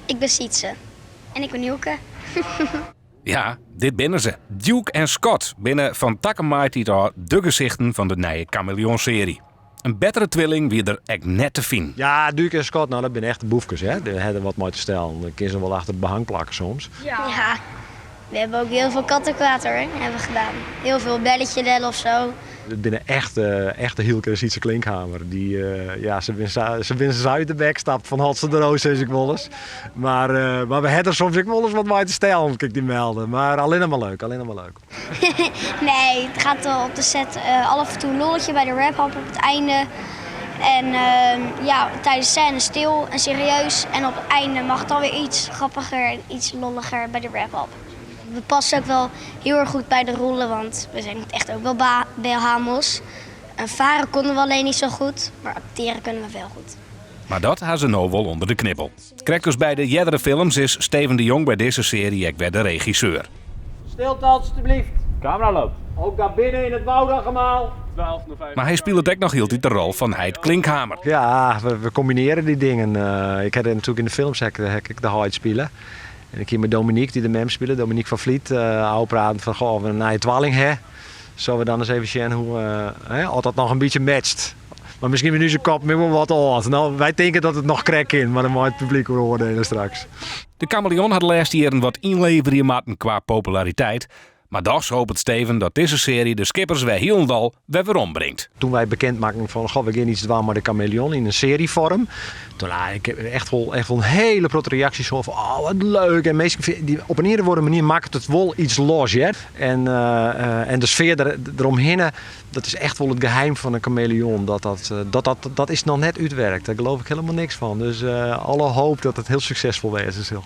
Ik bin Sytse. En ik bin Hielke. Ja, dit binne se. Duke en Scott binne fan takom maitiid ôf de gesichten fan de nije Kameleon-searje. In bettere twilling wie der ek net te finen. Ja, Duke en Scott, no dat binne echte boefkes, hè. Dêr ha der wat mei te stellen. Dan kinne se wol achter it behang plakke soms. Ja, we hebben ook heel veel kattenkwaad hoor, hebben we gedaan. Heel veel belletje bellen of zo. It binne echte, echte Hielke en Sytse Klinkhamer. Dy, ja, se binne sa, se binne sa út de bek stapt fan hotse de roos, sis ik wolris. Mar, mar we ha der soms ek wolris wat mei te stellen, kin ik dy melde. Mar allinnich mar leuk, allinnich mar leuk. Nee, het gaat op de set af en toe een lolletje bij de wrap-up op het einde. En ja, tijdens de scène stil en serieus. En op het einde mag het dan weer iets grappiger en iets lolliger bij de wrap-up. We passen ook wel heel erg goed bij de rollen, want we zijn echt ook wel belhamels. En varen konden we alleen niet zo goed, maar acteren kunnen we wel goed. Mar dat ha se no wol ûnder de knibbel. Krekt as by de eardere films is Steven de Jong by dizze searje ek wer de regisseur. Stilte alstublieft. Camera loopt. Ook daar binnen in het Woudagemaal. Mar hy spilet ek noch hieltyd de rol fan heit Klinkhamer. Ja, we kombinearje dy dingen. Ik ha natuerlik yn de films ha ik de heit spile. En ik hie mei Dominique, dy't de mem spile, Dominique van Vliet, ôfpraten fan goh, as we in nije twalling ha, sille we dan ris even sjen hoe, hè, oft dat noch in bytsje matcht. Mar miskien binne ús koppen ek wol wat âld. No, wy tinke dat it noch krekt kin, mar dan mei it publyk oardielje straks. De Kameleon hat de lêste jierren wat ynleverje moatten kwa populariteit. Mar dochs hopet Steven dat dizze searje de skippers wer hielendal wer werom bringt. Toen wy bekend makken fan goh, we gean iets dwaan mei de Kameleon yn in searjefoarm. Toen ha ik echt wol, echt wol in hiele protte reaksjes hân fan oh wat leuk. En minsken dy op in iene of oare manier makket it wol iets los hear. En, en de sfear der, deromhinne, dat is echt wol it geheim fan de Kameleon. Dat dat, dat, dat, dat is noch net útwerkt. Dêr geloof ik hielendal niks fan. Dus alle hoop dat it hiel suksesfol wêze sil.